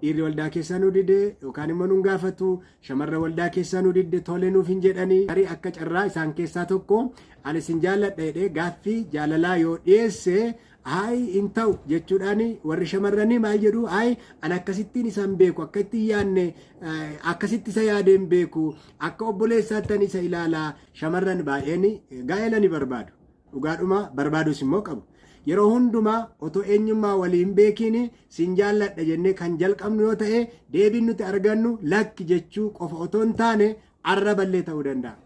Dhiirri waldaa keessaa nu dide yookaan immoo nun gaafatu, shamarra waldaa keessaa nu didde tole nuuf hin jedhanii. Tarii akka carraa isaan keessaa tokko ani isin jaalladha jedhee gaaffii jaalalaa yoo dhiyeesse, "Ayi, hin ta'u" jechuudhaan warri shamarranii maal jedhu? "Ayi, ani akkasittiin isaan beeku, akka itti hin yaadne, akkasitti isa yaadeen beeku, akka obboleessaattan isa ilaalaa." Shamarran baay'een gaa'ela ni barbaadu. Dhugaadhuma barbaadus immoo qabu. Yeroo hundumaa otoo eenyummaa walii hin beekiin "sin jaalladha" jennee kan jalqabnu yoo ta'e, deebiin nuti argannu lakki jechuu qofa otoo hin taane arraballee ta'uu danda'a.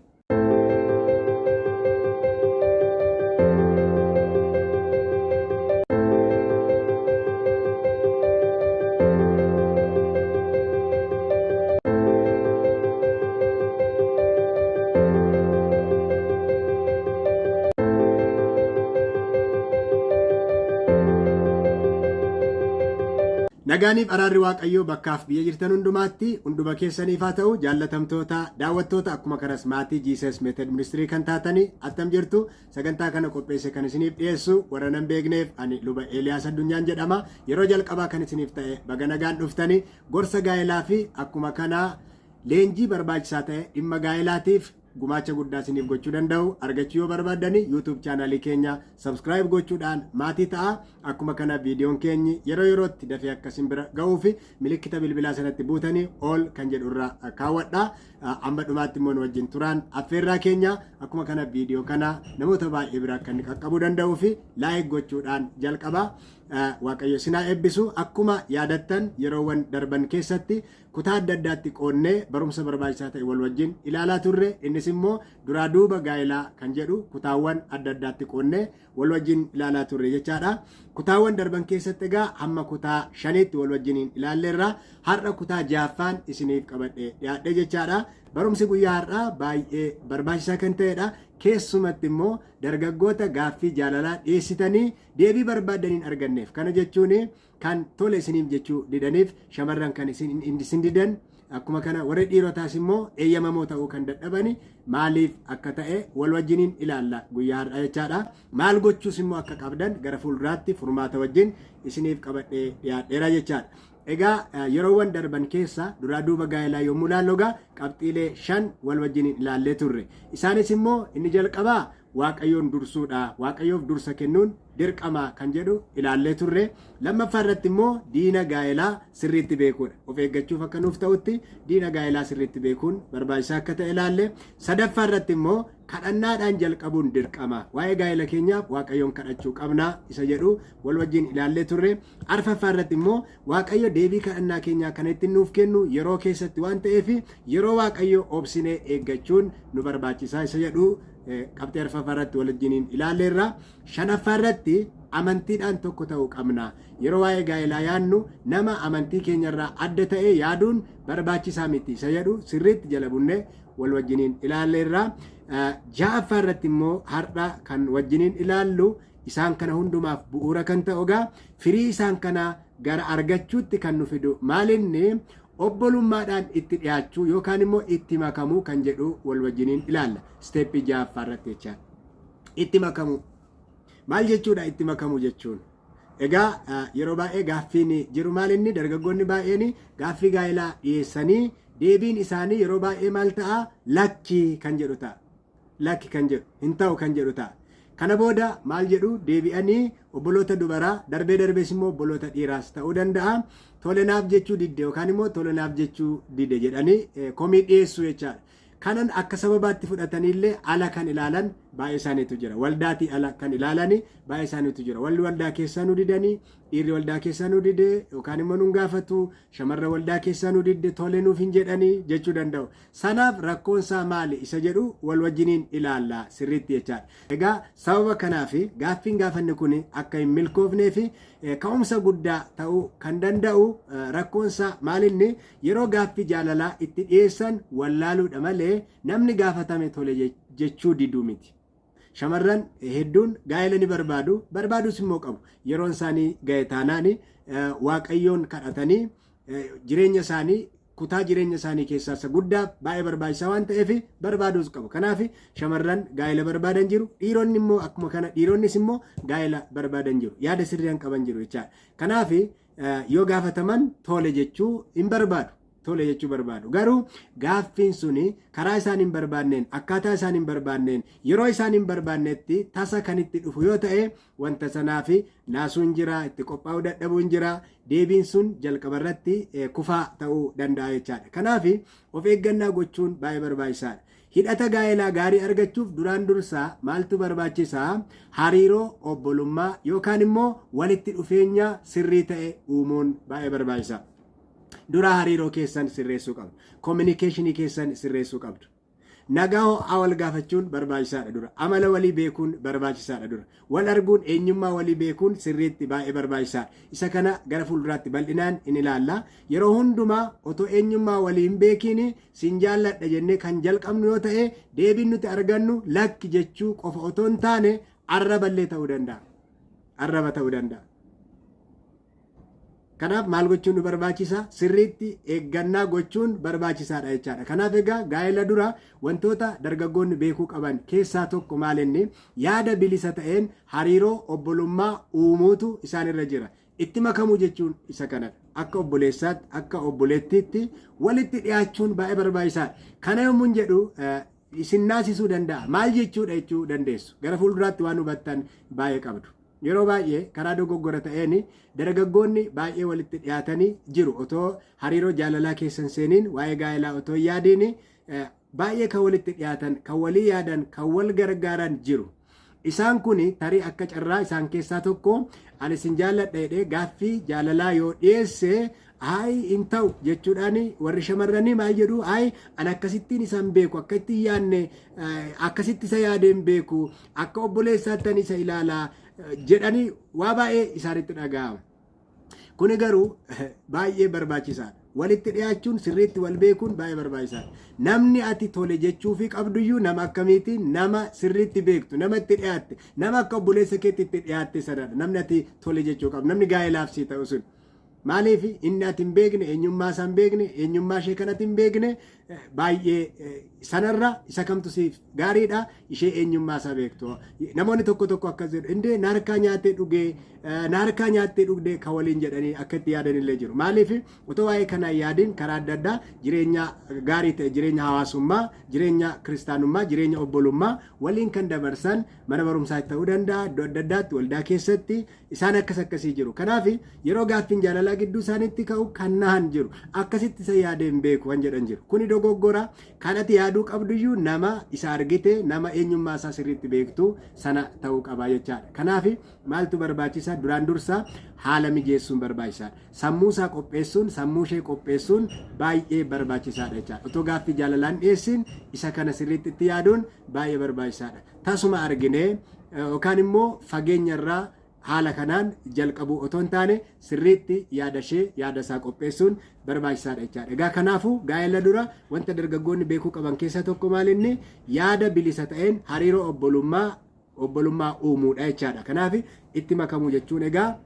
Nagaaniif araarri Waaqayyoo bakkaaf biyya jirtan hundumaatti hunduma keessaniif haa ta'u. Jaallatamtoota daawwattoota, akkuma kanas maatii Jesus Method Ministry kan taatanii, attam jirtu? Sagantaa kana qopheesse kan isiniif dhiyeessu, warra nan beekneef, ani Luba Eeliyaas Addunyaan jedhama. Yeroo jalqabaa kan isiniif ta'e, baga nagaan dhuftanii. Gorsa gaa'elaa fi akkuma kanaa leenjii barbaachisaa ta'e dhimma gaa'elaatiif gumaacha guddaa isiniif gochuu danda'u argachuu yoo barbaaddani, YouTube chaanaalii keenya subscribe gochuudhaan maatii ta'a. Akkuma kana viidiyoon keenyi yeroo yerootti dafee akka isin bira ga'uu fi milikkita bilbilaa sanatti buutanii all kan jedhu irra kaawwadha. Amma dhumaatti immoo nu wajjin turaan affeerraa keenya. Akkuma kana viidiyoo kana namoota baay'ee bira akka inni qaqqabuu danda'uu fi like gochuudhaan jalqaba. Waaqayyo isin haa eebbisu. Akkuma yaadattan, yeroowwan darban keessatti kutaa adda addaatti qoodnee barumsa barbaachisaa ta'e wal wajjin ilaalaa turre. Innis immoo duraa duuba gaa'elaa kan jedhu kutaawwan adda addaatti qoodnee wal wajjin ilaalaa turre jechaadha. Kutaawwan darban keessatti egaa hamma kutaa shaniitti wal wajjiniin ilaalleerra. Har'a kutaa ja'affaan isiniif qabadhe dhiyaadhe jechaadha. Barumsi guyyaa har'aa baay'ee barbaachisaa kan ta'edha. Keessumatti immoo dargaggoota gaaffii jaalalaa dhiyeessitanii deebii barbaaddaniin arganneef. Kana jechuun kan tole isiniif jechuu didaniif, shamarran kan isin didan, akkuma kana warri dhiirotaas immoo eeyyamamoo ta'uu kan dadhabani maaliif akka ta'e wal wajjiniin ilaalla guyyaa har'aa jechaadha. Maal gochuus immoo akka qabdan gara fuulduraatti furmaata wajjin isiniif qabadhee dhiyaadheera jechaadha. Egaa yeroowwan darban keessa duraa duuba gaa'elaa yommuu ilaallu, egaa qabxiilee shan wal wajjiniin ilaallee turre. Isaanis immoo inni jalqabaa Waaqayyoon dursuudha. Waaqayyoof dursa kennuun dirqama kan jedhu ilaallee turre. Lammaffaa irratti immoo diina gaa'elaa sirriitti beekuudha. Of eeggachuuf akka nuuf ta'utti diina gaa'elaa sirriitti beekuun barbaachisaa akka ta'e ilaalle. Sadaffaa irratti immoo kadhannaadhaan jalqabuun dirqama. Waa'ee gaa'ela keenyaaf Waaqayyoon kadhachuu qabna isa jedhu wal wajjin ilaallee turre. Arfaffaa irratti immoo Waaqayyo deebii kadhannaa keenyaa kan ittiin nuuf kennu yeroo keessatti waan ta'eef, yeroo Waaqayyo obsinee eeggachuun nu barbaachisaa isa jedhu qabxii arfaffaa irratti wal wajjiniin ilaalleerra. Shanaffaa irratti amantiidhaan tokko ta'uu qabna. Yeroo waa'ee gaa'elaa yaadnu nama amantii keenyarraa adda ta'e yaaduun barbaachisaa miti isa jedhu sirriitti jala bunnee wal wajjiniin ilaalleerra. Ja'affaa irratti immoo har'a kan wajjiniin ilaallu, isaan kana hundumaaf bu'uura kan ta'u, egaa firii isaan kana gara argachuutti kan nu fidu maalinni, obbolummaadhaan itti dhiyaachuu yookaan immoo itti makamuu kan jedhu wal wajjiniin ilaalla. Isteeppii ja'affaa irratti jechaadha. Itti makamuu. Maal jechuudha itti makamuu jechuun? Egaa yeroo baay'ee gaaffiin jiru maal inni, dargaggoonni baay'een gaaffii gaa'elaa dhiyeessanii deebiin isaanii yeroo baay'ee maal ta'a? Lakki kan jedhu ta'a. Lakki kan jedhu, hin ta'u kan jedhu ta'a. Kana booda maal jedhu? Deebi'anii obboloota dubaraa, darbee darbees immoo obboloota dhiiraas ta'uu danda'a. Tole naaf jechuu didde yookaan immoo tole naaf jechuu dide jedhanii komii dhiyeessuu jechaadha. Kanan akka sababaatti fudhataniillee ala kan ilaalan baay'ee isaaniitu jira. Waldaatii ala kan ilaalani baay'ee isaaniitu jira. Walli waldaa keessaa nu didanii, dhiirri waldaa keessaa nu dide yookaan immoo nun gaafatu, shamarra waldaa keessaa nu didde, tole nuuf hin jedhanii jechuu danda'u. Sanaaf rakkoon isaa maali isa jedhu wal wajjiniin ilaalla sirriitti jechaadha. Egaa sababa kanaaf gaaffiin gaafanne kun akka hin milkoofnee fi ka'umsa guddaa ta'uu kan danda'u rakkoon isaa maalinni, yeroo gaaffii jaalalaa itti dhiyeessan wallaaluudha malee namni gaafatame tole jechuu diduu miti. Shamarran hedduun gaa'ela ni barbaadu, barbaadus immoo qabu. Yeroon isaanii ga'e taanaan Waaqayyoon kadhatanii jireenya isaanii kutaa jireenya isaanii keessaa isa guddaa baay'ee barbaachisaa waan ta'eef barbaaduus qabu. Kanaaf shamarran gaa'ela barbaadan jiru, dhiironni immoo akkuma kana, dhiironnis immoo gaa'ela barbaadan jiru. Yaada sirriin qaban jiru jechaadha. Kanaaf yoo gaafataman tole jechuu hin barbaadu. Tole jechuu barbaadu. Garuu gaaffiin suni karaa isaan hin barbaanneen, akkaataa isaan hin barbaanneen, yeroo isaan hin barbaannetti tasa kan itti dhufu yoo ta'e, wanta sanaaf naasuun jira, itti qophaa'uu dadhabuun jira, deebiin sun jalqaba irratti kufaa ta'uu danda'a jechaadha. Kanaaf of eeggannaa gochuun baay'ee barbaachisaadha. Hidhata gaa'elaa gaarii argachuuf duraan dursaa maaltu barbaachisaa? Hariiroo obbolummaa yookaan immoo walitti dhufeenya sirrii ta'e uumuun baay'ee barbaachisaa. Dura hariiroo keessan sirreessuu qabdu. Communication keessan sirreessuu qabdu. Nagaa ho'aa wal gaafachuun barbaachisaadha dura. Amala walii beekuun barbaachisaadha dura. Wal arguun, eenyummaa walii beekuun sirriitti baay'ee barbaachisaadha. Isa kana gara fuulduraatti bal'inaan in ilaalla. Yeroo hundumaa otoo eenyummaa walii hin beekiin sin jaalladha jennee kan jalqabnu yoo ta'e, deebiin nuti argannu lakki jechuu qofa otoo hin taane arraballee ta'uu danda'a. Arraba ta'uu danda'a. Kanaaf maal gochuun nu barbaachisa? Sirriitti eeggannaa gochuun barbaachisaadha jechaadha. Kanaaf egaa gaa'ela dura wantoota dargaggoonni beekuu qaban keessaa tokko maal inni? Yaada bilisa ta'een hariiroo obbolummaa uumuutu isaanirra jira. Itti makamuu jechuun isa kanadha. Akka obboleessaatti, akka obboleettiitti walitti dhiyaachuun baay'ee barbaachisaadha. Kana yommuu jedhu isin naasisuu danda'a. Maal jechuudha jechuu dandeessu. Gara fuulduraatti waan hubattan baay'ee qabdu. Yeroo baay'ee karaa dogoggora ta'een dargaggoonni baay'ee walitti dhiyaatanii jiru. Otoo hariiroo jaalalaa keessan seeniin, waa'ee gaa'elaa otoo hin yaadiin, baay'ee kan walitti dhiyaatan, kan walii yaadan, kan wal gargaaran jiru. Isaan kun tarii akka carraa isaan keessaa tokko ani isin jaalladha jedhee gaaffii jaalalaa yoo dhiyeesse, "Ayi, hin ta'u" jechuudhaan warri shamarranii maal jedhu? "Ayi, ani akkasittiin isaan beeku, akka itti yaadne, akkasitti isa yaadeen beeku, akka obboleessaattan isa ilaalaa" jedhanii waa baay'ee isaanitti dhaga'ama. Kuni garuu baay'ee barbaachisaadha. Walitti dhiyaachuun, sirriitti wal beekuun baay'ee barbaachisaadha. Namni ati tole jechuufii qabduyyuu nama akkamiiti? Nama sirriitti beektu, nama itti dhiyaatte, nama akka obboleessa keetti itti dhiyaatte sanadha. Namni ati tole jechuu qabdu, namni gaa'elaaf sii ta'u sun. Maaliif? Inni ati hin beekne, eenyummaa isaa hin beekne, eenyummaa ishee kanatti hin beekne, baay'ee sanarra isa kamtu siif gaariidha? Ishee eenyummaa isaa beektu. Namoonni tokko tokko akkas jedhu: "Indee, na harkaa nyaatee dhugee, na harkaa nyaattee dhugdee" kan waliin jedhanii akka itti yaadan illee jiru. Maaliif? Otoo waa'ee kanaa yaadin karaa adda addaa jireenya gaarii ta'e, jireenya hawaasummaa, jireenya kiristaanummaa, jireenya obbolummaa waliin kan dabarsan mana barumsaatti ta'uu danda'a, iddoo adda addaatti, waldaa keessatti isaan akkas akkasii jiru. Kanaaf yeroo gaaffiin jaalalaa gidduu isaaniitti ka'u kan nahan jiru. Akkasitti isa yaadee hin beeku kan jedhan jiru. Kuni dogoggora. Kan ati yaaduu qabduyyuu nama isa argite, nama eenyummaa isaa sirriitti beektu sana ta'uu qaba jechaadha. Kanaaf maaltu barbaachisa? Duraan dursa haala mijeessuun barbaachisaadha. Sammuu isaa qopheessuun, sammuu ishee qopheessuun baay'ee barbaachisaadha jechaadha. Otoo gaaffii jaalalaan dhiyeessin isa kana sirriitti itti yaaduun baay'ee barbaachisaadha. Tasuma arginee yookaan immoo fageenya irraa haala kanaan jalqabuu otoo hin taane, sirriitti yaada ishee, yaada isaa qopheessuun barbaachisaadha jechaadha. Egaa kanaafuu gaa'ela dura wanta dargaggoonni beekuu qaban keessaa tokko maal inni? Yaada bilisa ta'een hariiroo obbolummaa uumuudha jechaadha. Kanaaf itti makamuu jechuun egaa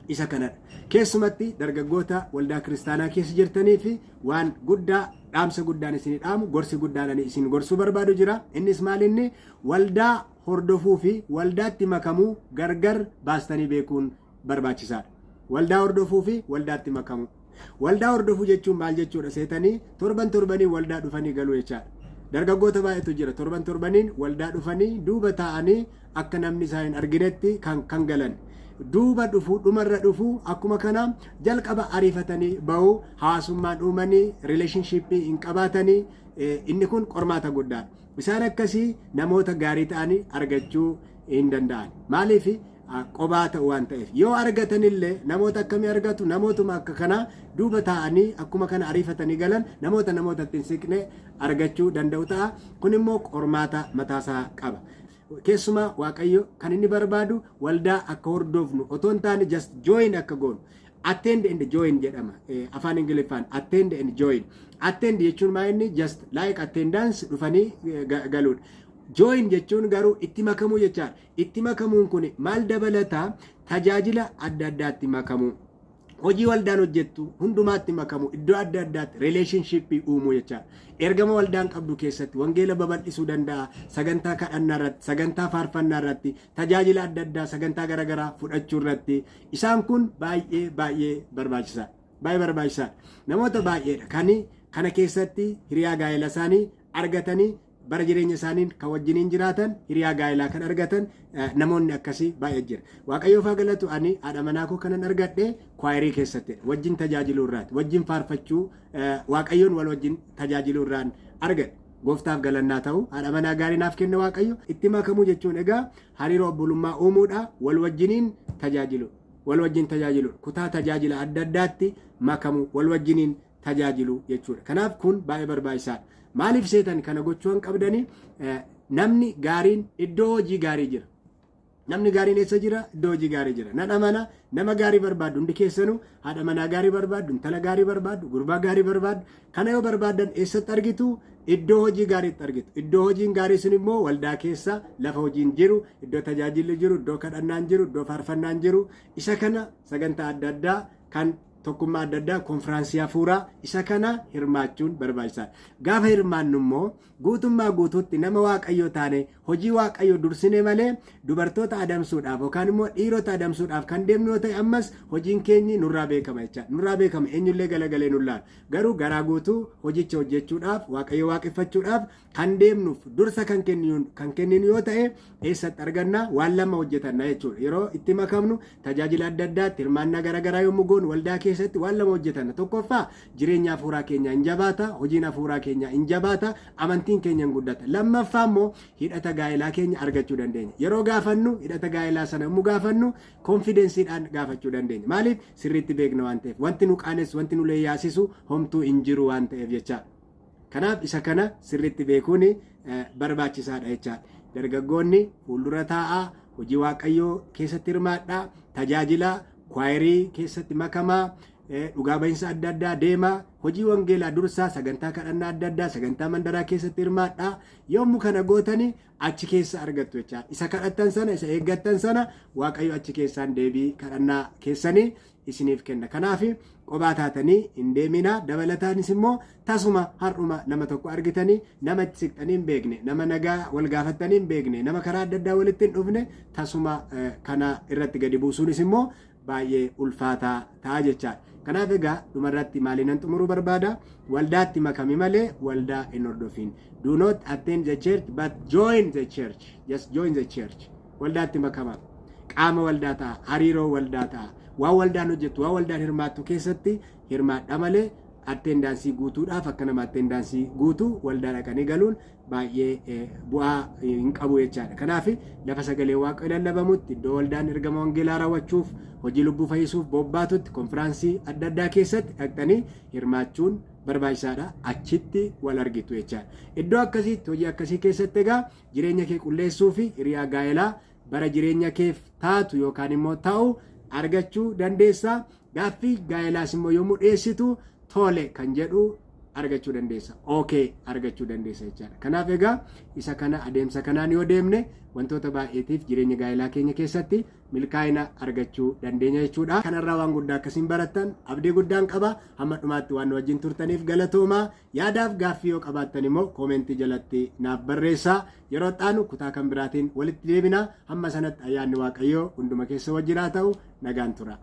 isa kanadha. Keessumatti dargaggoota waldaa kiristaanaa keessa jirtanii fi waan guddaa, dhaamsa guddaan isin dhaamu, gorsi guddaan ani isin gorsuu barbaadu jira. Innis maal inni? Waldaa hordofuu fi waldaatti makamuu gargar baastanii beekuun barbaachisaadha. Waldaa hordofuu fi waldaatti makamuu. Waldaa hordofuu jechuun maal jechuudha seetanii? Torban torbanii waldaa dhufanii galuu jechaadha. Dargaggoota baay'eetu jira, torban torbaniin waldaa dhufanii duuba taa'anii akka namni isaan hin arginetti kan galan. Duuba dhufuu, dhumarra dhufuu, akkuma kana jalqaba ariifatanii bahuu, hawaasummaan uumanii relationship hin qabaatanii, inni kun qormaata guddaadha. Isaan akkasii namoota gaarii ta'anii argachuu hin danda'an. Maaliif? Qobaa ta'u waan ta'eef. Yoo argatanillee namoota akkamii argatu? Namootuma akka kanaa duuba taa'anii akkuma kana ariifatanii galan, namoota namootatti hin siqne argachuu danda'u ta'a. Kun immoo qormaata mataasaa qaba. Keessumaa Waaqayyo kan inni barbaadu waldaa akka hordofnu otoo hin taane just join akka goonu. Attend and join jedhama afaan Ingiliffaan, attend and join. Attend jechuun maa inni? Just like attendance, dhufanii galuudha. Join jechuun garuu itti makamuu jechaadha. Itti makamuun kun maal dabalataa? Tajaajila adda addaatti makamuu. Hojii waldaan hojjettu hundumaatti makamu, iddoo adda addaatti relationship uumuu jechaadha. Ergama waldaan qabdu keessatti wangeela babal'isuu danda'a. Sagantaa kadhannaa irratti, sagantaa faarfannaa irratti, tajaajila adda addaa, sagantaa garaagaraa fudhachuu irratti isaan kun baay'ee baay'ee barbaachisaadha. Baay'ee barbaachisaadha. Namoota baay'eedha kan kana keessatti hiriyaa gaa'ela isaanii argatanii bara jireenya isaaniin kan wajjiniin jiraatan, hiriyaa gaa'elaa kan argatan namoonni akkasii baay'ee jira. Waaqayyoof haa galatu, ani haadha manaa koo kanan argadhe choir keessatti, wajjin tajaajiluu irraati, wajjin faarfachuu, Waaqayyoon wal wajjin tajaajiluu irraan argadhe. Gooftaaf galannaa ta'u, haadha manaa gaarii naaf kenna Waaqayyo. Itti makamuu jechuun egaa hariiroo obbolummaa uumuudha, wal wajjiniin tajaajilu. Wal wajjin tajaajilu. Kutaa tajaajila adda addaatti makamu, wal wajjiniin tajaajilu jechuudha. Kanaaf kun baay'ee barbaachisaadha. Maaliif seetan kana gochuu hin qabdanii? Namni gaariin iddoo hojii gaarii jira. Namni gaariin eessa jira? Iddoo hojii gaarii jira. Nan amana, nama gaarii barbaaddu hundi keessanuu, haadha manaa gaarii barbaaddu, intala gaarii barbaaddu, gurbaa gaarii barbaaddu. Kana yoo barbaaddan eessatti argitu? Iddoo hojii gaariitti argitu. Iddoo hojiin gaarii sun immoo waldaa keessa lafa hojiin jiru, iddoo tajaajilli jiru, iddoo kadhannaan jiru, iddoo faarfannaan jiru. Isa kana sagantaa adda addaa kan tokkummaa adda addaa, konfiraansii hafuuraa, isa kana hirmaachuun barbaachisaadha. Gaafa hirmaannu immoo guutummaa guutuutti nama Waaqayyoo taane, hojii Waaqayyoo dursine malee, dubartoota adamsuudhaaf yookaan immoo dhiirota adamsuudhaaf kan deemnu yoo ta'e, ammas hojiin keenyi nurraa beekama jecha. Nurraa beekama, eenyullee galagalee nu laala. Garuu garaa guutuu hojicha hojjechuudhaaf, Waaqayyo waaqeffachuudhaaf kan deemnuuf dursa kan kenninu yoo ta'e, eessatti arganna? Waan lama hojjetanna jechuudha. Yeroo itti makamnu, tajaajila adda addaatti hirmaannaa garaagaraa yommuu goonu, waldaa keessatti waan lama hojjetanna. Tokkoffaa, jireenya hafuuraa keenya hin jabaata, hojiin hafuuraa keenya hin jabaata, amantiin keenya hin guddata. Lammaffaa immoo hidhata gaa'elaa keenya argachuu dandeenya. Yeroo gaafannu, hidhata gaa'elaa sana yommuu gaafannu, confidencedhaan gaafachuu dandeenya. Maaliif? Sirriitti beekna waan ta'eef. Wanti nu qaanessu, wanti nu leeyyaasisu homtuu hin jiru waan ta'eef jecha. Kanaaf isa kana sirriitti beekuun barbaachisaadha jechaadha. Dargaggoonni fuuldura taa'aa, hojii Waaqayyoo keessatti hirmaadhaa, tajaajila choir keessatti makamaa, dhugaa bahinsa adda addaa deemaa, hojii wangeelaa dursaa, sagantaa kadhannaa adda addaa, sagantaa mandaraa keessatti hirmaadhaa. Yommuu kana gootanii achi keessa argattu jechaadha. Isa kadhattan sana, isa eeggattan sana Waaqayyo achi keessaan deebii kadhannaa keessanii isiniif kenna. Kanaaf qophaa taatanii hin deeminaa. Dabalataanis immoo tasuma har'uma nama tokko argitanii, nama itti siqxanii hin beekne, nama nagaa wal gaafattanii hin beekne, nama karaa adda addaa walitti hin dhufne, tasuma kana irratti gadi buusuunis immoo baay'ee ulfaataa ta'a jechaadha. Kanaaf egaa dhumarratti maaliinan xumuruu barbaada? Waldaatti makami malee waldaa hin hordofin. Do not attend the church but join the church. Just join the church. Waldaatti makama. Qaama waldaa ta'a. Hariiroo waldaa ta'a. Waan waldaan hojjettu, waan waldaan hirmaattu keessatti hirmaadha malee, attendance guutuudhaaf akka nama attendance guutuu waldaa dhaqanii galuun baay'ee bu'aa hin qabu jechaadha. Kanaaf lafa sagalee Waaqayyo lallabamutti, iddoo waldaan ergama wangeelaa raawwachuuf, hojii lubbuu fayyisuuf bobbaatutti, konfiraansii adda addaa keessatti dhaqxanii hirmaachuun barbaachisaadha. Achitti wal argitu jechaadha. Iddoo akkasiitti, hojii akkasii keessatti egaa jireenya kee qulleessuu fi hiriyaa gaa'elaa bara jireenya keef taatu yookaan immoo ta'u argachuu dandeessa. Gaaffii gaa'elaas immoo yommuu dhiyeessitu tole kan jedhu argachuu dandeessa. Okay argachuu dandeessa jechaadha. Kanaaf egaa isa kana adeemsa kanaan yoo deemne, wantoota baay'eetiif jireenya gaa'elaa keenya keessatti milkaa'ina argachuu dandeenya jechuudha. Kanarraa waan guddaa akkasiin barattan abdii guddaan qaba. Hamma dhumaatti waan nu wajjin turtaniif galatoomaa. Yaadaaf gaaffii yoo qabaattan immoo comment jalatti naaf barreessaa. Yeroo xaanu kutaa kan biraatiin walitti deebina. Hamma sanatti ayyaanni Waaqayyoo hunduma keessa wajjin haa ta'u. Nagaan tura.